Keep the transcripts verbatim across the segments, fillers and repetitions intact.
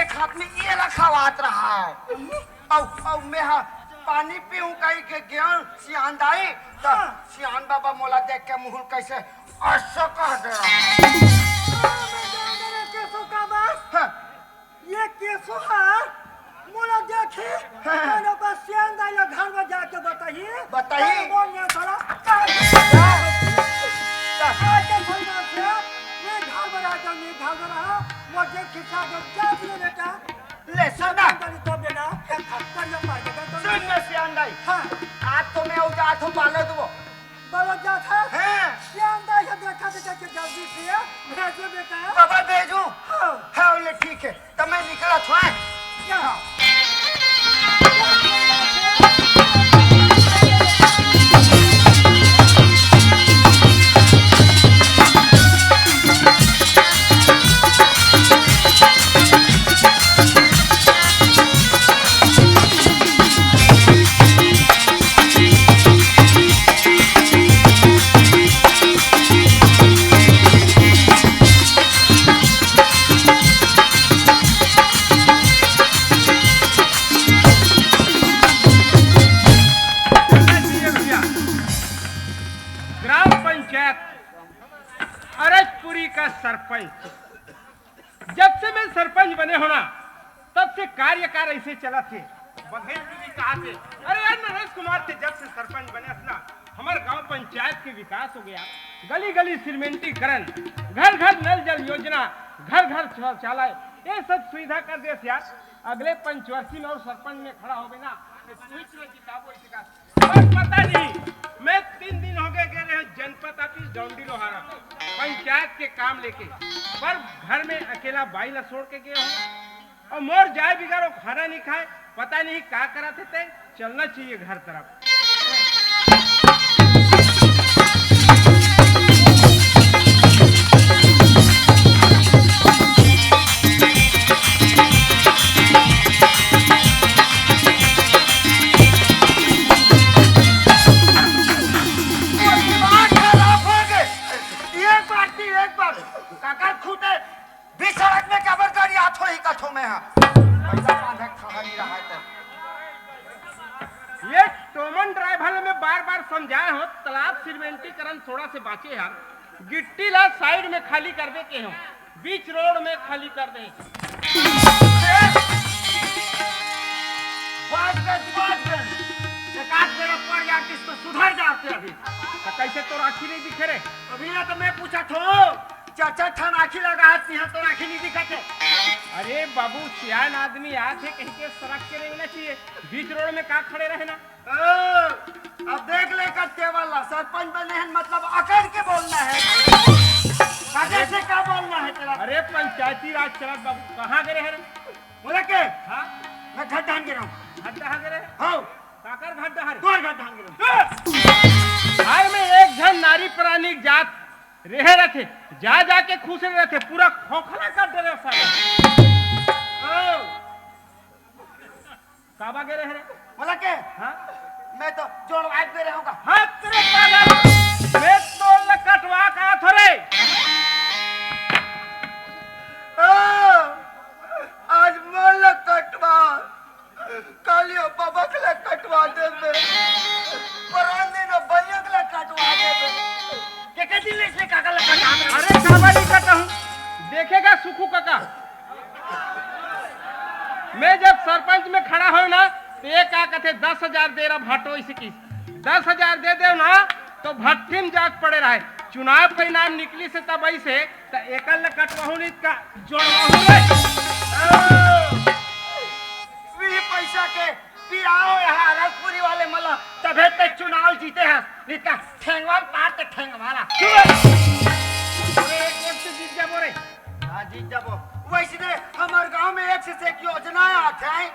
एक हाथ में ये रखावत रहा है। अउ, अउ मैं हा पानी पीऊं कही के गेंव सियान दाई, त हाँ। सियान बाबा मोला देख के मुहुर कइसे असो कह दे रहा है। हाँ, मैं जान डरे केसो का बात। हाँ। ये केसो हा मोला देखी, हाँ। मैंने बस सियान दाई ला घर में जाके बताही। बताही। अरे बोल ना साला। हाँ। आके भगवान से, ये घर में आ जाओ, ये घर में रहा, मुझे खिस्सा दो, जा दिए बेटा। ले, सुन ना। सुन ना, सियान दाई। हाँ। आज तो मैं उजात हूँ, बालो दुबो। बालो जात है? हाँ। सियान दाई से देखा, देखा के जल्दी से भेजो बेटा। बाबा भेजू? हाँ। हाँ, ले ठीक है। तो मैं निकला था। हाँ। ग्राम पंचायत अरजपुरी का सरपंच, जब से मैं सरपंच बने हों ना, तब से कार्यकाल ऐसे चलत हे। बघेल जी भी कहा थे, अरे यार, नरेश कुमार के जब से सरपंच बने हस ना, हमर गांव पंचायत के विकास हो गया, गली गली सीमेंटीकरण, घर घर नल जल योजना, घर घर शौचालय, ये सब सुविधा कर देस यार। अगले पंचवर्षी में अउ सरपंच में खड़ा होबे ना, तो तू ही चुनाव जीताबो, इसी का। पर पता नहीं, मैं तीन दिन हो गए गए रहे जनपद ऑफिस डौंडी लोहारा, पंचायत के काम लेके, पर घर में अकेला बाई ला छोड़ के गए हूँ। अउ मोर जाय बिगर वो खाना नहीं खाय, पता नहीं का करत हे ते। चलना चाहिए घर तरफ। दिमाग खराब हो गए। एक बार की एक बार काकर खूटे बीच सड़क में काबर गाड़ी आत होही कथो मैं हा। पैसा बांधे ठहर नहीं रहा है तो। ये टोमन ड्राइवर में बार बार समझाए हो, तालाब सीमेंटीकरण थोड़ा से बाचे यार, गिट्टी ला साइड में खाली कर दे के हो, बीच रोड में खाली कर दे। बात कर, बात कर। एक आध जगह पड़ जाती तो सुधर जाते अभी। तो कैसे तोर आँखी नहीं दिखे रे? अभी ना तो मैं पूछा थो, चार चार ठन आँखी लगा है, तिहा तोर आँखी नहीं दिखत हे। अरे बाबू, सियान आदमी आत हे, कहीं के सरक के नहीं ना चाहिए, बीच रोड में का खड़े रहे ना? ओ, अब देख ले कत्ते वाला, सरपंच बने हैं, मतलब अकड़ के बोलना है। अरे से क्या बोलना है तेरा? अरे पंचायती राज चलत बाबू, कहाँ गए रहे रे? बोला के? हाँ? मैं घर डान के रहा हूँ। घर डहा गए रहे? हाँ। काकर घर डहा रे? तोर घर डान के रहा हूँ। घर में एक झन नारी प्राणी जात रहे रहते, जा जाके खुश रहे रहते, पूरा खोखला कर दे रहे साला। ओ। काबा गए रहे रे? बोला के? हाँ? मैं तो जोड़वा के रहे होगा। हाँ, तेरे पागल। मैं तो ल कटवा का थोड़े। ओ, आज मोर ल कटवा। कालियो बबक ल कटवा देबे। परान दिन बनियक ल कटवा देबे। के के दिन ले से काका ल कटवा देबे। अरे काबा नहीं कटहूँ। देखेगा सुखू काका। मैं जब सरपंच में खड़ा होय ना, तो ये का कथे, "दस हजार दे रहा भाटो इसे की, दस हजार दे दे ना, तो भट्टी में जाके पड़े रहे। चुनाव परिणाम निकली से तब ऐसे, तो एकल कटवाहू नहीं का जोड़वाहू रे।" ओ, वी पैसा के पियाओ यहाँ रसपुरी वाले मला, तभे ते चुनाव जीते हैं, नहीं का ठेंगवाल पार ते ठेंगवाला। अरे, एक वोट से जीत जाबो रे। हाँ, जीत जाबो। वैसे ने हमार गांव में एक से एक योजना आत है।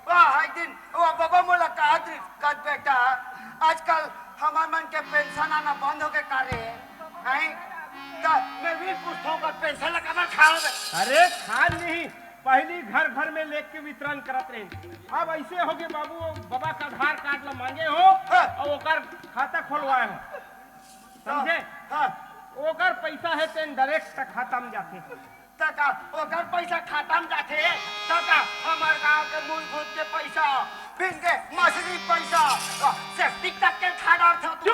वाह, एक दिन वो बाबा मोला कहत रहिस, कहत, "बेटा, आजकल हमार मन के पेंशन आना बंद हो के का रे? हैं? त मैं भी पूछता हूँ, का पेंशन ला काबर खाओ बे?" अरे, खा नहीं, पहली घर घर में लेके वितरण करत रहे। अब ऐसे हो गए बाबू, वो बाबा का आधार कार्ड ला मांगे हो हाँ। और ओकर खाता खोलवाए हो। समझे? हाँ। ओकर पैसा है तेन डायरेक्ट खाता में जाते। त का ओकर पैसा खाता म जाथे? त का हमर गांव के मूलभूत के पैसा, बिन के मछली पैसा, सेप्टिक तक के खा डारथे तू।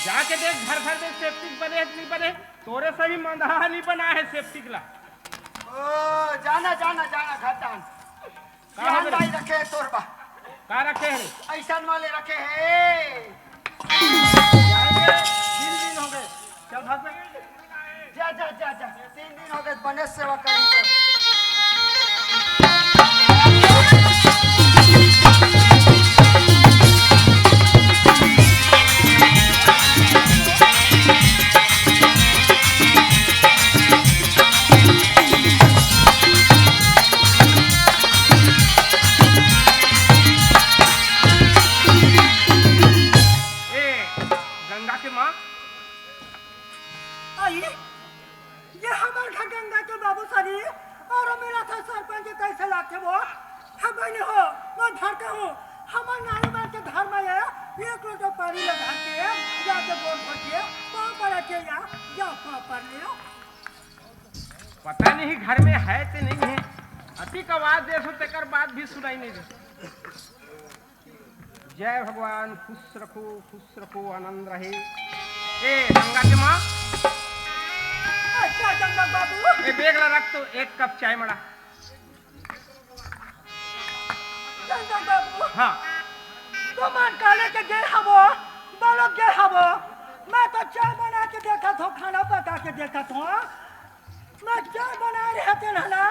जाके देख, घर घर में सेप्टिक बने हे कि नहीं बने? तोरे सही मंदहा नहीं बना है सेप्टिक ला। ओ, जाना, जाना, जाना, घटान। का हो रे? दाई रखे हे तोर बा। का रखे हे रे? ऐसन वाले रखे हे। जाएंगे, तीन दिन हो गए। चल भाग बे। जा, जा, जा, जा। तीन दिन हो गए, बने सेवा करी तो। ए, गंगा के माँ। आई, ये हमर घर गंगा के बाबू सरी, अउ मेरा था सरपंच कैसे लागथे वो? हे बहिनी हो, मैं भरते हूँ, हमर नारी मन के घर में ये एक लोटा पानी ले धर के, या के बोल भर के, पाँव पड़ा के या, या पाँव पड़ ले। पता नहीं घर में है कि नहीं है, अतिक आवाज देसो तेकर बाद भी सुनाई नहीं दे। जय भगवान, खुश रखो, खुश रखो, आनंद रहे। ए, गंगा के माँ। अच्छा, गंगा बाबू। ए, बेग ला रख तो, एक कप चाय मड़ा। गंगा बाबू। हाँ। तुमन काले के गे हवो, बालक गे हवो। मैं तो चाय बना के देखत हूँ, खाना पका के देखत हूँ। मैं चाय बना रहे थे ना,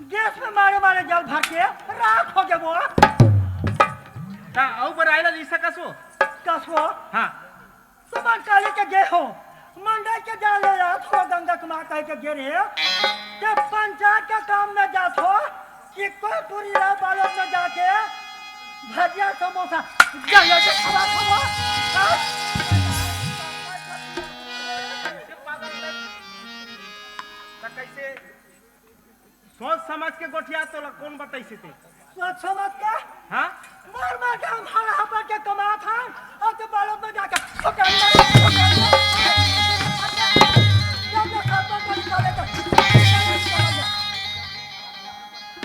गैस में मारे मारे जल भर के राख हो गेबो। ता अउ बराइला जैसा कसो? कसो? हाँ। तुमन काली के गे हो, मंडई के जान ले रहा थोड़ा गंगा के माँ कह के गे रहे। ते पंचायत के काम में जात हो कि कोई टूरी ला बालोद में जाके भजिया समोसा जलेबी खवा खवा। हाँ? ता कैसे? सोच समझ के गोठिया, तोला कौन बताइसे ते? सोच समझ के? हाँ? मार मार के हम हर हपा के कमात हन, अउ ते बालोद में जाके ठोकर ले, ठोकर ले, ठोकर ले। जब मैं खाता तो निकाले तो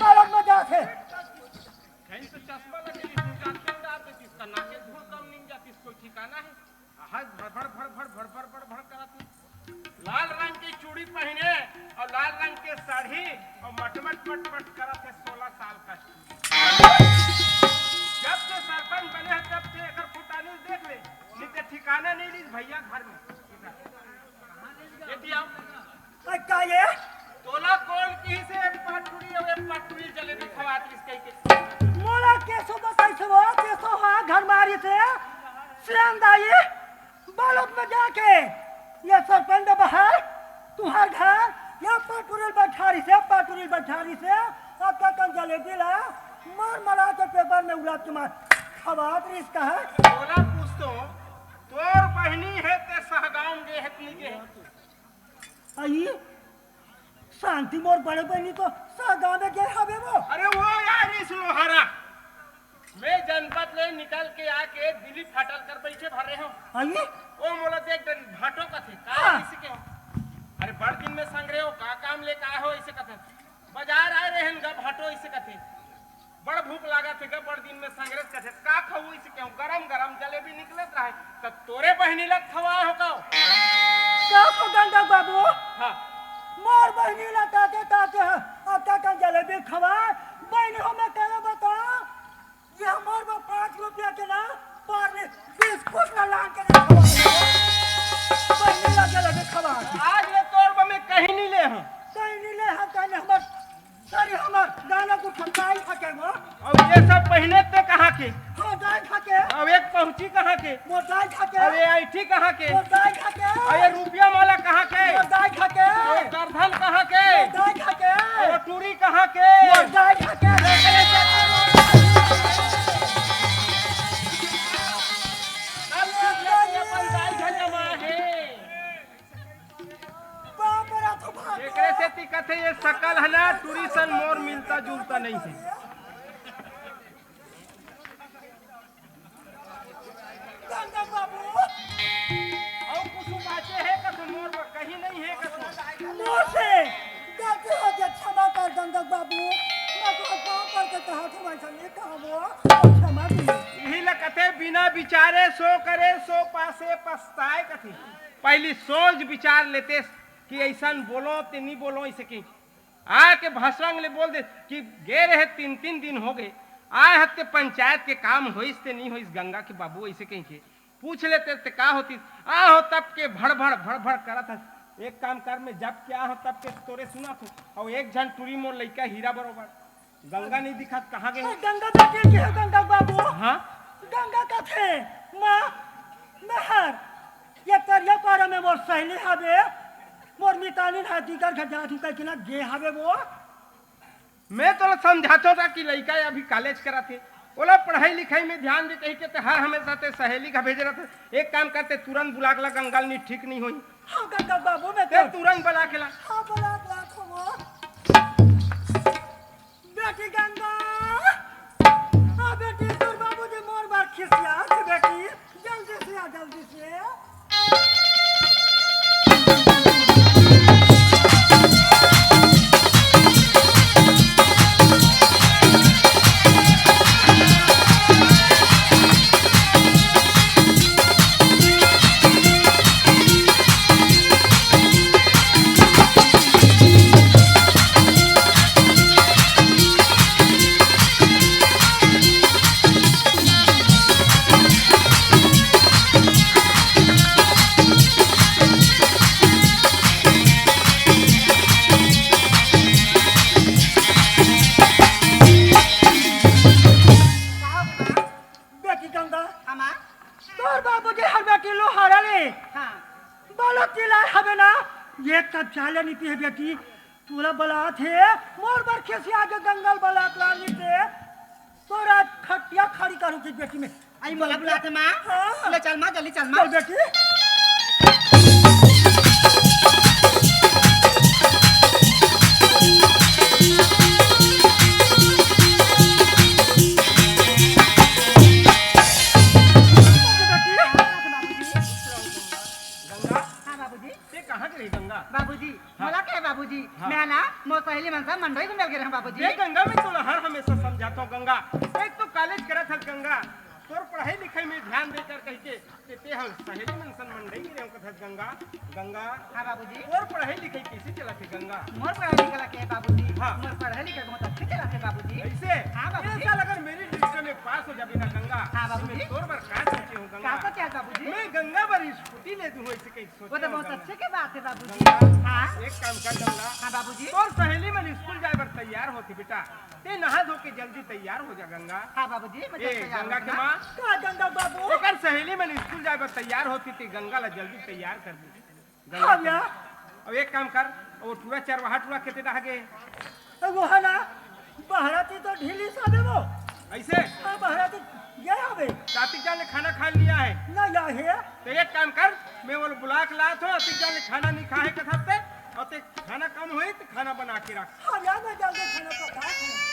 बालोद में जाके। कहीं तो चश्मा लगे, तू जाके उड़ा देतीस, का नाके धूल कम नहीं जातीस, कोई ठिकाना है? हर भड़भड़, भड़भड़, भड़भड़, भड़भड़ करत हे। लाल रंग के चूड़ी पहिने अउ लाल रंग के साड़ी अउ मटमट, मटमट करत हे, सोलह साल का। जब से सरपंच बने हे, तब से एकर फुटानी देख ले, नहीं ते ठिकाना नहीं लीस भैया घर में। ये दिया। अरे का ये? तोला कौन किहिसे एक पाटुरी अउ एक पाटुरी जलेबी खवात रिस कहिके? मोला केसो बताइस वो, केसो हा घर मारी से, सियान दाई, बालोद में जाके, ये सरपंच बाहर, तुहार घर, ये पाटुरी बैठारी से, पाटुरी बैठारी से, अब तक हम जलेबी ला, मार मरा के पेपर में उलाद के मार, खवात रिस का है। तोला पूछतो, तोर बहिनी हे ते सहगांव गे हे कि नहीं गे हे? आई, शांति मोर बड़े बहिनी तो सहगांव में गे हवे वो। अरे वो यार, इस लोहारा, मैं जनपद ले निकल के आके दिल्ली फाटल कर बैठे भर रहे हो। आई? वो मोला देख डरी, भाटो कथे, का हाँ। इसे के हो? अरे बड़ दिन में संग रहे हो, का काम ले का हो, इसे कथे। बाजार आए रहे हैं, गा भाटो, इसे कथे। बड़ भूख लागत हे गा, बड़ दिन में संग रहे कथे, का खाऊ इसे केहू? गरम गरम जलेबी निकलत रहे, त तोरे बहिनी ला खवाए हो का? का हो गंगा बाबू? हाँ। मोर बहिनी ला ताके ताके ह, अब ताके जलेबी खवाए, बहिनी हो मैं कहना बता, ये मोर बा पाँच रुपया के ना, पारले बिस्कुट ला लान के नहीं खवाए। बहिनी ला जलेबी खवाए। आज ले तोर बा मैं कहीं नहीं ले हूँ। कहीं नहीं ले हूँ, कहीं हमर अरे हमर गाना को ठकाई फके वो। अब ये सब पहिने ते कहाँ के? हाँ, दाई खा के। अब एक पहुँची कहाँ के? मोर दाई खा के। अब ये ऐठी कहाँ के? मोर दाई खा के। अब ये रुपया माला कहाँ के? मोर दाई खा के। अब ये करधन कहाँ के? मोर दाई खा के। अब ये टूरी कहाँ के? मोर दाई खा के। अब ये अपन दाई खा के माँ है। बाप रे, तो भाग एकरे सेती कथे, ये सकल है ना, टूरी सन मोर मिलता जुलता नहीं है। गंगा बाबू। और कुछ बाचे है कथे मोर बर, कहीं नहीं है कथे। अरे सो करे सो पासे पछताए कथे। पहली सोच विचार लेते कि ऐसन बोलो ते नहीं बोलो, ऐसे कहीं आके भसरंग ले बोल दे कि गे रहे, तीन तीन दिन हो गए, आए हत्ते पंचायत के काम होइस ते नहीं होइस गंगा के बाबू, ऐसे कहीं के पूछ लेते ते का होती। आहो तब के भड़ भड़ भड़ भड़ करत हस। एक काम कर, मैं जब के आहो तब के तोरे सुना थो, और एक झन टुरी मोर लइका हीरा बरोबर। गंगा नहीं दिखत, कहाँ गए? ए, गंगा बेटी के हो, गंगा बाबू। हाँ? गंगा कथे, माँ, महर, ये तरिया पारा में मोर सहेली हवे, मोर मितानी ना दीगर घर जात हूँ कह के ना गे हवे वो। मैं तोला समझातो था कि लइका अभी कॉलेज करत हे, ओला पढ़ाई लिखाई में ध्यान दे कही के ते हर हमेशा ते सहेली का भेजे रहते। एक काम करते, तुरंत बुला के ला गंगा ल, नहीं ठीक नहीं होई। हाँ गंगा बाबू, मैं ते तो तुरंत बुला के ला। हाँ, बुला के ला, खबर। बेटी गंगा, आ बेटी, तोर बाबूजी मोर बर खिसिया थे बेटी, जल्दी से आ, जल्दी से। बेटी गंगा, हमा? तोर बाबूजी हर बेटी लोहारा ले। हाँ। बालक चिल्लाए हवे ना, ये कब चाले नीति है बेटी, तोला बलात हे, मोर बर खिसिया के गंगा ल बलात लानी ते, तोर आज खटिया खड़ी करू की बेटी में। आई मोला बुलात हे माँ। हाँ। ले चल माँ, जल्दी चल माँ। चल बेटी। गंगा। हाँ बाबूजी। ते कहाँ के रही गंगा? बाबूजी, हाँ। मोला के बाबूजी? हाँ। मैं ना मोर सहेली मन से मंडई घूमे गे रहे बाबूजी। ए गंगा, मैं तोला हर हमेशा समझाता हूँ गंगा, एक तो कॉलेज करत हस गंगा, तोर पढ़ाई लिखाई में ध्यान दे कर कह के ते, ते हर सहेली मन सन मंडई गे रहे कथस गंगा। गंगा, हाँ बाबूजी। तोर पढ़ाई लिखाई कैसे चलत हे गंगा? मोर पढ़ाई लिखाई के बाबूजी, हाँ। मोर पढ़ाई लिखाई बहुत अच्छे चलत हे बाबूजी। ऐसे? हाँ बाबूजी। ये साल अगर मेरी लिस्ट में पास हो जाबे ना गंगा, हाँ बाबूजी। मैं तोर बर का सोचे हूँ गंगा? का सोचे हस बाबूजी? मैं गंगा बर स्कूटी ले दूँ, ऐसे कहीं वो तो बहुत अच्छे के बात है बाबूजी। गंगा, हाँ। एक काम कर गंगा। हाँ बाबूजी। तोर सहेली मन स्कूल जाए बर तैयार होथे बेटा, ते नहा धो के जल्दी तैयार हो जा गंगा। हाँ बाबूजी, मैं ए, जल्दी तैयार गंगा हो के जाऊँ। माँ। का गंगा बाबू? एकर सहेली मन स्कूल जाए बर तैयार होथे, ते गंगा ला जल्दी तैयार कर दे। गंगा हाँ भैया। अब एक काम कर, वो टूरा चरवाहा टूरा केते रह गए? अब वो है ना, बहराती तो ढीली सा दे वो। ऐसे? हाँ, बहराती ये हवे। रातिक जाने खाना खा लिया है? ना, या है। तो एक काम कर, मैं वो बुला के लात हूँ, रातिक जाने खाना नहीं खाए कथा पे, और ते खाना कम होई तो खाना बना के रख। हाँ यार, मैं जल्दी खाना पका के।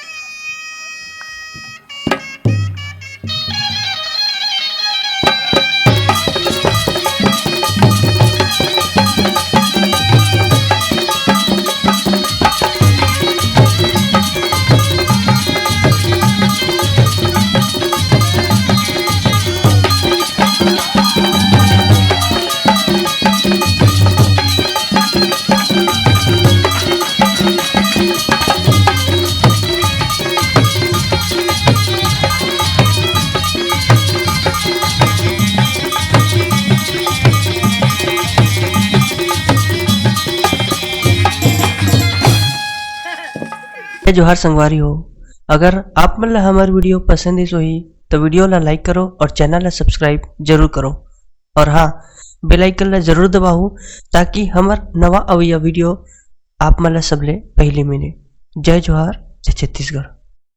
जय जोहार संगवारी हो, अगर आप मन ला हमर video पसंद आइस होही, तो video ला like करो और channel ला subscribe जरूर करो। और हाँ, bell icon ला जरूर दबाओ, ताकि हमर नवा अवइया video आप मन ला सबले पहली मिले। जय जोहार, जय छत्तीसगढ़।